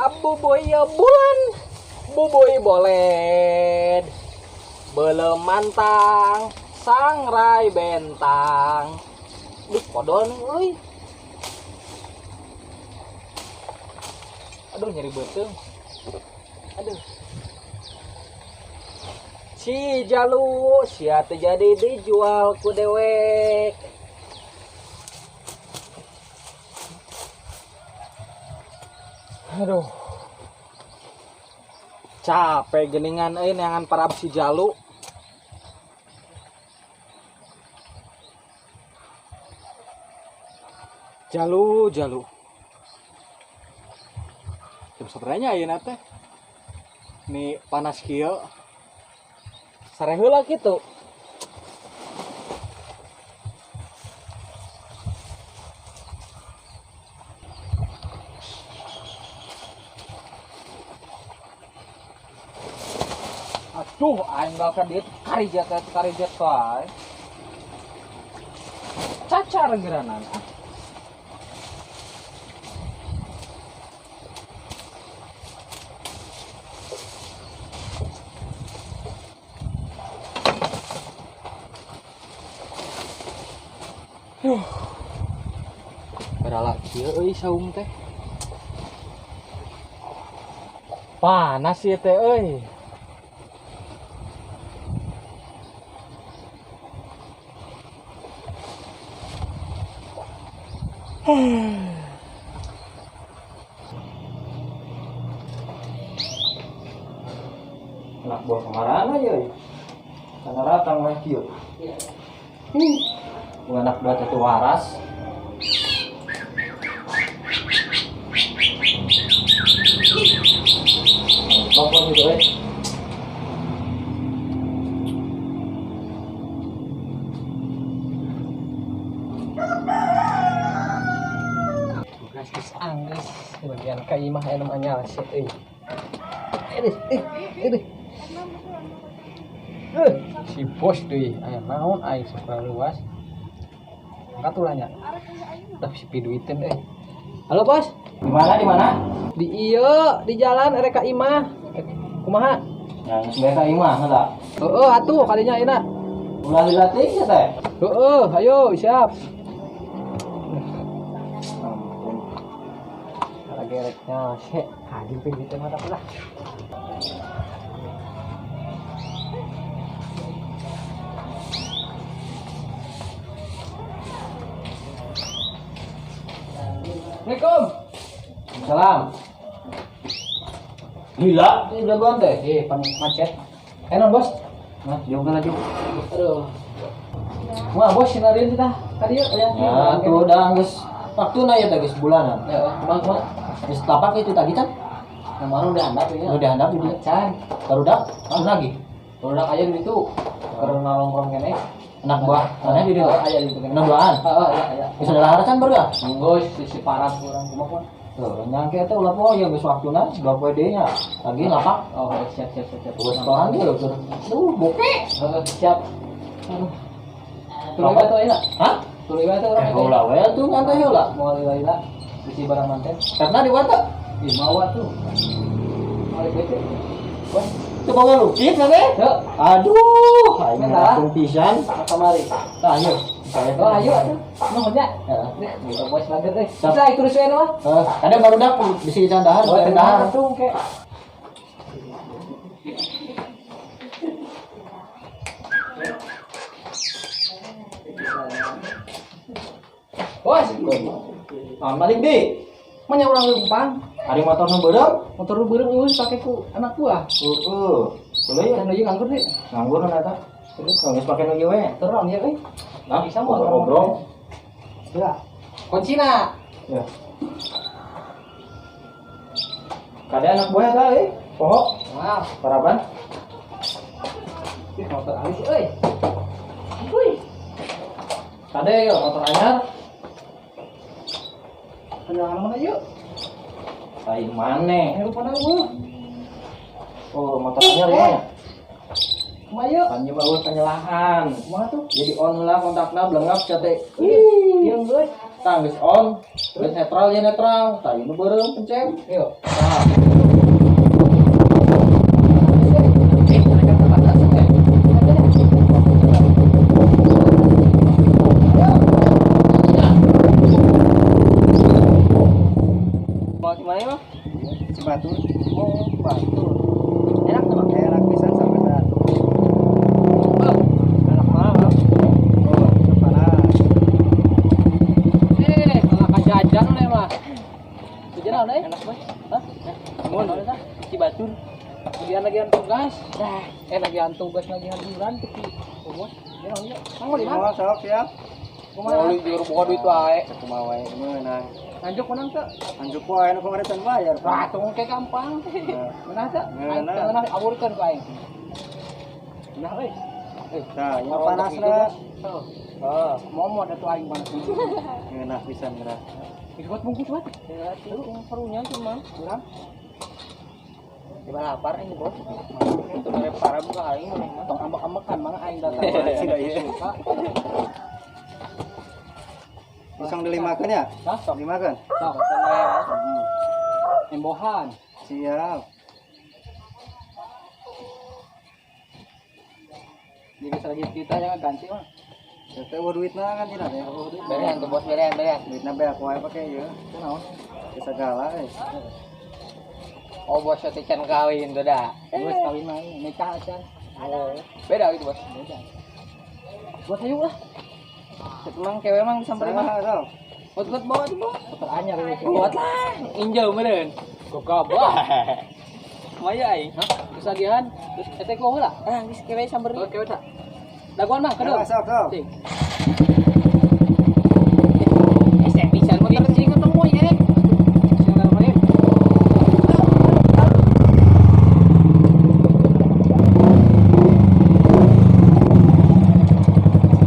Abuboy bulan, buboy boled. Belum mantang, sangrai bentang. Duh, kodol nih, euy. Aduh, nyeri beuteung. Aduh. Si Jalu, sia teu jadi dijual ku dewek. Aduh. Capek geningan euy neangan parab si Jalu. Jalu, Jalu. Jam sabaraha ayeuna teh? Nih panas kieu. Sare heula kitu. Aduh, aing bakal dieu karijat karijat wae. Cacar geranan. Duh. Berala kieu euy saung teh. Panas ieu teh euy. Anak buah kemana ya? Karena ratang mah kieu. Bukan anak buah teh waras. Telepon gitu eh. Tugas geus anggeus bagian ka imah aya nu anyar sih euy. Eh, eh, eh. Eh, si bos deui aya naon aing sok luas. Angkat ulah nya. Dah si piduiteun euy. Halo bos, Di mana di mana? di ieu di jalan erek ka imah. Kumaha? Yang biasa imah heula. Heeh atuh kadinya ayeuna. Ulah dilatih ya teh. Heeh, ayo siap. Ampun. Lagi ereknya sih, haji piduiteun mah lah. Assalamualaikum. Salam. Gila, ini jagoan teh. Eh, pan macet. Eh, non bos. Nah, jauh kan jauh. Aduh. Wah, bos sinarin kita. Tadi yuk, yang Ya, tuh udah geus waktuna ya teh geus bulanan. Ya, kumaha kumaha. Geus tapak itu tadi kan. Yang mana udah handap ya? Udah handap itu. Macan. Barudak, langsung lagi. Udah aya di situ. Karena nongkrong kene. Anak buah, mana di ditu? Aya di situ kene. Anak buahan. Heeh, iya aya. Geus ada lahar can barudak. Geus sisi parah kurang kumaha kumaha. Tuh, nyangke teh ulah poe ya geus waktuna, dua poe deui nya. Lagi lapak. Oh, siap siap siap siap. Terus setoran ge lho. Duh, boke. Heeh, siap. Aduh. Tuluy bae tuh ayeuna. Hah? Tuluy bae tuh urang. Eh, heula we tuh nyantai heula. Moal lila-lila bisi barang manten. Karena di watak. Ih, mawa tuh. Moal bete. Wah, Itu bawa lukis nanti. yuk, Aduh, aing Minta. langsung pisan. Kamari. Tah, ayo. Saya Oh, ayo atuh. Nuhun nya. Heeh. Nih, gitu bos mager deh. Siap. Bisa terus we mah. Eh, kadang barudak bisi can dahar, Buat can dahar. tuh kayak. Bos, Ah, balik di. mana urang leumpang? Ari motor nu beureum? Motor lu beureum euy pake ku anak buah. Heeh. Boleh ya? Kan ieu nganggur deh. Nganggur nu eta. Terus geus pake nu ieu we. Terus ieu euy. Nah, Bisa motor. ngobrol. Ya. Kuncina. Ya. Kada anak buah eta euy. Poho, Wah, paraban. ih motor alis euy. Wih. Kade yuk motor anyar. Perjalanan mana yuk? Lain maneh. Ini lupa eueuh. Oh, motor anyar ya. Kumaha ieu? Pan ieu mah eueuh kanyelahan. Kumaha tuh? Jadi on lah kontakna belengap cate. Ih, yang geus. Tah geus on. Terus netral ya netral. Tah ieu nu beureum pencet. Ayo. Tah. Mau gimana mah? Cibatur. Oh, Batur. Enak tuh, Bang. Enak pisan sampai saat. Enak banget. Oh, panas. Malah kajajan oleh mah. Jajan naon euy? Enak banget. Hah? Mun Cibatur. Lagian lagian tugas. Lagian tugas lagian iuran tapi oh, bos. Ya naon ieu? Mang mau di mana? Mau sok siap. Kumaha? Mau juru buka duit wae. Kumaha wae meunang. Anjuk menang teu? Anjuk wae nu kemarin can bayar. Wah, tong ke gampang. Menang teu? Aing Meunang. teu meunang aburkeun ku aing. Nah euy. Tah, ieu panasna. Heeh. Momot atuh aing panas. Ngeunah pisan geura. Geus buat bungkus buat. Ya, karunya cuma. Urang. Coba lapar ini, Bos. Itu mere parah buka aing mah. Tong ambek-ambekan mah aing datang. Sih da ieu. Suka. Pisang dilimakeun ya? Hah, sok. Dilimakeun. Sok. Embohan. Siap. Jadi lagi kita jangan ganti mah. Teh eueuh duitna kan tina teh. Berean tuh, Bos, berean, berean. Duitna beak wae pake ieu. Kunaon? Segala euy. Oh, bos teh can kawin tuh dah. Geus kawin mah nikah acan. Oh, beda gitu, Bos. Beda. Buat hayu lah. Emang kewe emang disamperin mah. Saha sok. Buat buat bawa tuh, bawa. Puter anyar ieu. Buat lah, injau meureun. Gogabah. Kumaha aing? Hah? Terus lagian, terus eta ku heula. Ah, geus kewe samperin. Oh, kewe tah. Daguan mah kedua. Sok sok. Cing. SMP can motor cing ketemu ya. Bismillahirrahmanirrahim.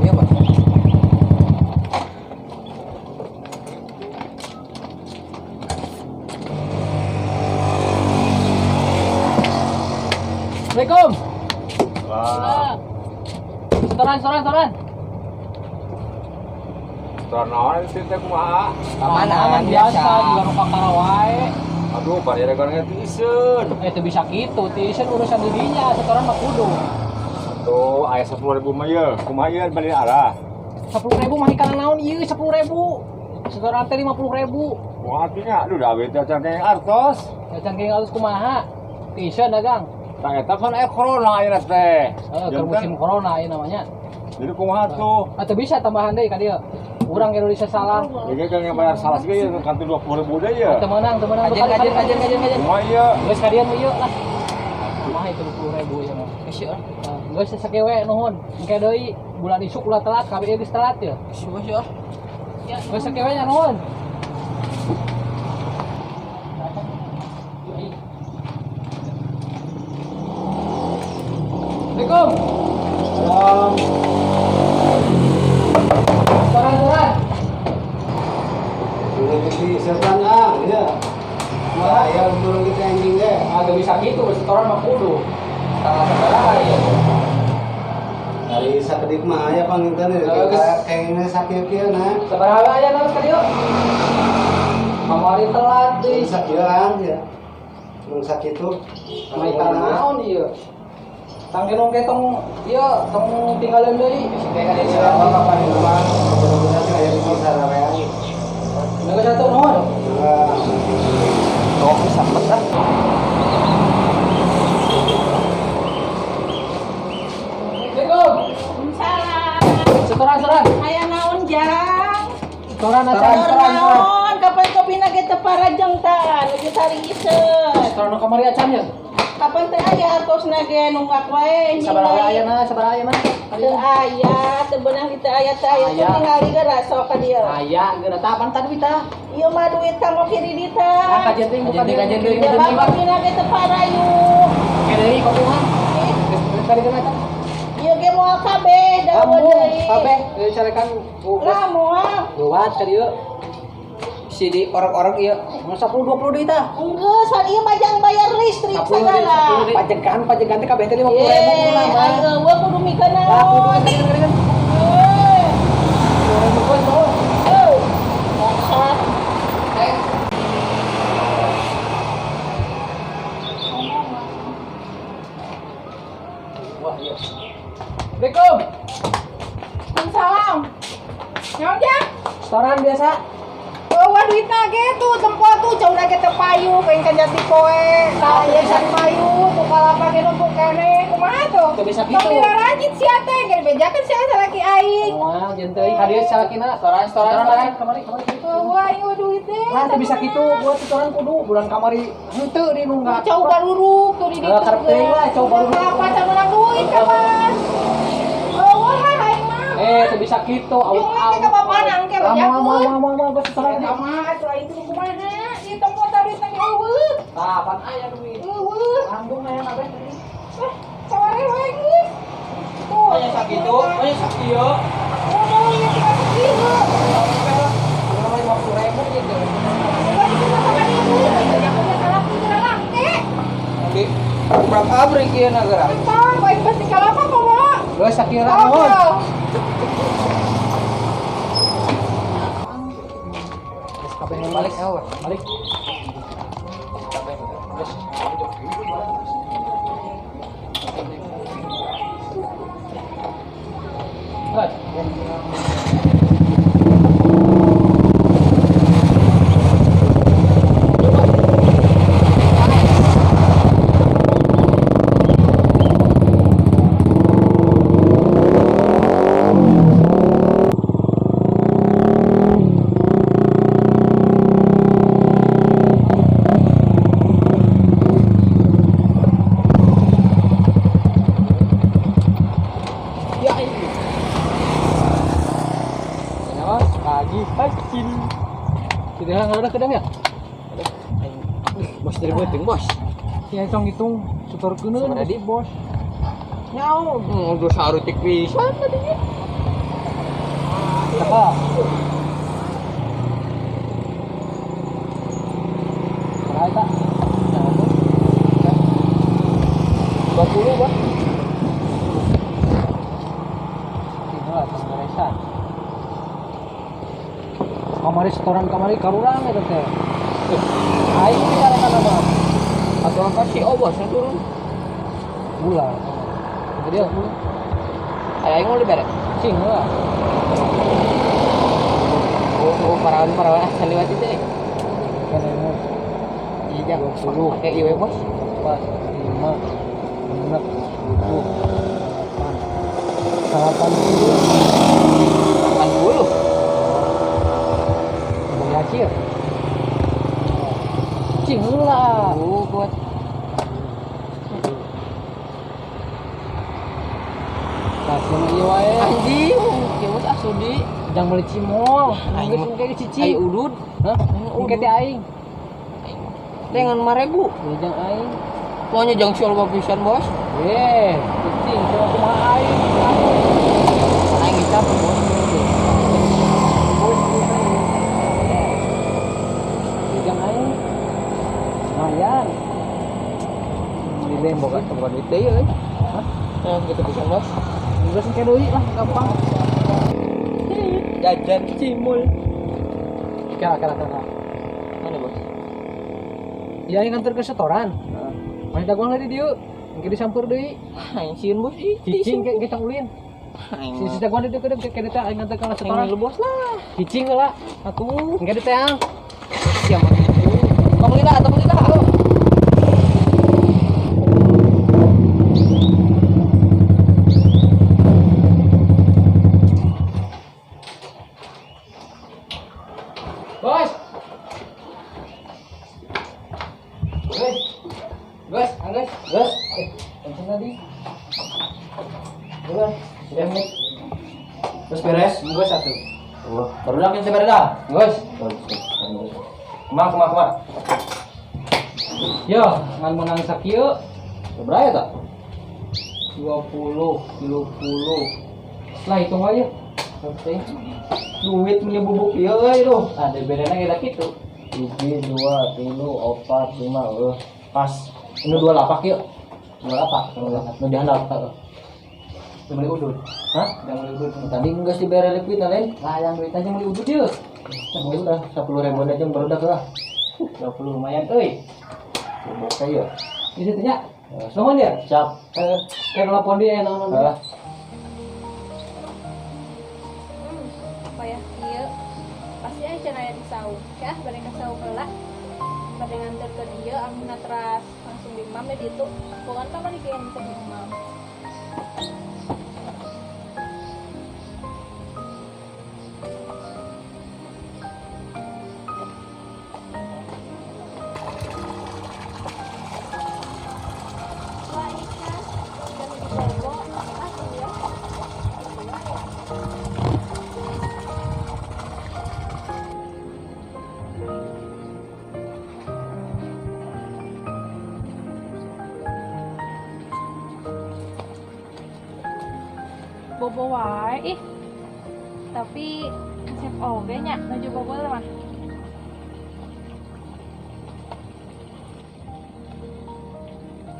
Iya, Bos. Assalamualaikum. Wah, Setoran, setoran, setoran. setoran naon itu teh kumaha? Kamanan biasa, biasa. di warung kakara wae. Aduh, bayar rekan tiiseun. Teu bisa kitu, tiiseun urusan dirinya, setoran mah kudu. Tuh, aya 10.000 mah ye. Kumaha ieu bali arah? 10.000 mah ikana naon ieu 10.000. Setoran teh 50.000. Kumaha artinya? Aduh, da we teh can kenging artos. Ya can kenging artos kumaha? Tiiseun dagang. Tah eta kan aya corona ayeuna teh. Heeh, keur musim corona ieu namanya. Jadi kumaha tuh? Atau bisa tambahan deui ka dieu. Urang Indonesia salah. Jadi kan yang bayar salah sih ya kantu 20.000 deui ya. Teu meunang, teu meunang. Kajian, kajian, kajian, kajian, kajian. Kumaha ieu? Geus ka dieu mah ieu lah. Kumaha itu 20.000 ieu mah. Geus yeuh. Geus sakewe nuhun. Engke deui bulan isuk ulah telat, kabeh geus telat ya. Geus bos yeuh. Geus sakewe nya nuhun. Assalamualaikum. Salam. Setoran, setoran. Udah di setan ah, ya. Wah, ya burung kita anjing deh. Ah, gak bisa gitu, setoran mah kudu. Salah sabaraha ieu. Dari sakedik mah aya panginten Geus. kayaknya sakieu-kieu na. Sabaraha aya naon ka dieu? Kamari telat deui. Sakieuan ya. Mun sakitu. Kamari naon ieu? Tangge nong tong ieu tong tinggalin deui. Geus kewe ka dieu. Siap bapak paling rumah. Mudah-mudahan sih aya di sararean. Nunggu satu nuhun. Nah. Tong sempet ah. Assalamualaikum. Salam. Setoran, setoran. Aya naon jang? Setoran acan, Setoran setoran. naon? Kapan kopina ge teu parajeng tah? Nuju taringiseun. Setoran nu kamari acan ya. Kapan teh aya artosna ge nunggak wae. Sabaraha aya na, sabaraha aya na. Teu aya, teu beunang di teu aya, teu aya. Aya. Teu tingali geura sok ka dieu. Aya geuna tah pan tadi tah. Ieu mah duit kanggo kiri dita. Nah, kajian teh Kajian deui, kajian deui, Ya kajian deui. kopina ge teu parayu. Oke deui kopi mah. Ih, Geus tadi geuna tah. Ieu ge moal kabeh da Kamu deui. kabeh deui carekan Lah moal. Lewat ka dieu. Si di orok-orok ieu. Mun 10 20 deui tah. Enggeus, pan ieu mah jang bayar listrik. listrik segala. Pajegan, pajegan teh kabeh teh 50.000 Ye, mah. aing eueuh kudu mikeun Lah kudu naon. kan. Eh, 50.000 bos. eh. Bangsat. Wah, iya. Assalamualaikum. Salam. Nyaon jang? Setoran biasa. Oh, duitna ge tuh tempo tuh jauh ge teu payu pengen ka jati poe. Tah ieu can payu, Bukalapak ge numpuk keneh. Kumaha tuh? Teu bisa kitu. Tong dirarajit sia teh, ge dibejakeun sia salaki aing. Moal jeung teuing ka dieu salakina. Setoran, setoran, setoran. Kamari, kamari. Oh, aing eueuh duit teh. Lah teu bisa kitu, buat setoran kudu bulan kamari henteu di nu nggak. Cau baruruk tuh di ditu. Eh, karep teuing lah, cau baruruk. Kapan can menang duit kapan? Oh, wah aing mah. Eh, teu bisa kitu, awut Yung mah teh ka bapana engke Moal moal bejakeun. moal moal geus setoran. Eta mah atuh aing teh kumaha? Ieu tempo tah duit teh eueuh. Tah, pan aya duit. Eueuh. Lambung aya kabeh. Eh, saware wae geus. Tuh, Aya sakitu, aya sakieu. Oh, iya tinggal sekieu. Cuma 50.000 gitu. Enggak dikumpul sama ibu. Jangan salah kudu langke. Di abrak-abrik ieu nagara. Entah, baik pasti kalapa komo. Geus sakira Oh, nuhun. Geus kabeh balik, balik. Geus. Geus. Kenapa? Pagi pacin. Tidak nggak ada kedang ya? Bos dari beuteung, Bos. Ya hitung hitung setor kuno Sebenarnya di bos. Nyau, udah sarutik pisan tadinya. Apa? Berapa tak? 20, Bos. Tinggal atas beresan. Kamari setoran kamari karurang eta teh. Aing dicarekan nama Atau apa sih? Oh, bosnya turun. gula. Jadi aku Aya aing mau dibere. cing lah. Oh, oh parawan-parawan acan liwat itu eh. Kan ini Iya, 20. Pakai ieu we, Bos. 4, 5, 6, 7, 8, 80. 80. Beli acir. Cing lah. Oh, buat Nah, sama ieu wae. anjing. Ieu bos ah sudi. Jangan beli cimol. Aing Geus mah- engke dicicing. Ai udud. Hah? Engke teh aing. Dengan 5.000. Ya jang aing. Pokoknya jang sial pisan, Bos. Eh, cicing sama kumaha aing. Aing ngicap, Bos. Ya jang aing. Lumayan. Di lem boga boga duit deui euy. Hah? Ya gitu pisan, Bos. Geus engke deui lah gampang. Jajan cimul. Kala kala kala. Mana, Bos? Ya aing nganter ke setoran. Masih dagoan lagi di dieu. Engke disampeur deui. Aing sieun, Bos. Ih, Cicing ke kita ulin. Aing Si mah. si dagoan di dieu ke ke teh aing nganter ka Aing setoran. lu, Bos lah. Cicing heula. Atuh. Engke di teang. Siap, Bos. Tong lila, tong lila. Bos. Bos. Bos, anggus. Bos. Eh, bensin tadi. Bos, sudah nih. Terus beres. Bos satu. Oh, baru dah kita beres dah. Bos. Kumaha kumaha kumaha. Yo, ngan menang sakieu Berapa ya tak? 20, 30. Lah hitung aja. Oke. Duit punya bubuk ieu euy duh. Ada bedanya kita gitu. 1, 2, 3, 4, 5, pas. Nu 2 lapak yuk. 2 lapak. Nu dihandap heeh. Udah beli udut. Hah? Udah beli udut. Tadi geus dibere liquid lain. Lah yang duit aja beli udut yeuh. Geus lah 10.000 aja barudak lah. 20 lumayan euy. Boka ya. Di situ nya. Nuhun ya. Siap. Kayak nelpon dia naon. Heeh. Payah kieu. Pasti aya cenah aya di saung. Kah bade ka saung heula. Bade nganter ke dieu amun teras langsung di imam di ditu. Bukan kamari kieu teh di imam. Wah, ikan. Ikan di bobo. Ah, iya. Bobo wae ih. Tapi kasep oge nya nuju bobo teh mah.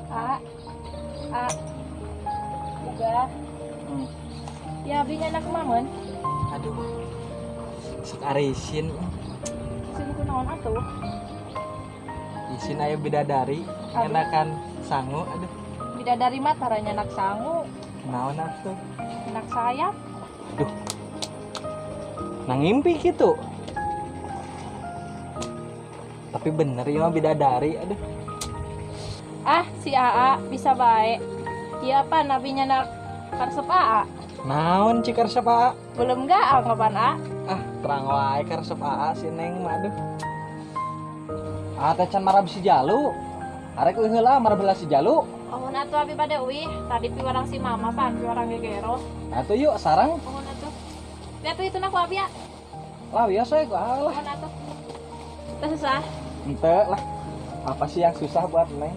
A A Uga. Ya abdi nya anak mamun. Aduh. Sok arisin. Isin ku naon atuh? Isin aya bidadari ngenakan sangu aduh. Bidadari mah tara nyanak sangu. Naon atuh? Anak sayap. Duh. Nang ngimpi gitu. Tapi bener ya mah bidadari aduh. Ah, si AA bisa bae. Iya apa nabi nyanak karesep AA? Naon cik karesep AA? Belum gak anggapan A? Ah, terang wae karesep AA si Neng mah aduh. Ah, teh can marab si Jalu. Arek euy heula marab heula si Jalu. Oh, atuh abi bade uih. Tadi piwarang si mama pan, piwarang gegero. Atuh yuk sarang. Oh, atuh. Lihat tuh itu nak ku abi ya. Lah biasa ya ku lah. Oh, atuh. Teu susah. Ente lah. Apa sih yang susah buat Neng?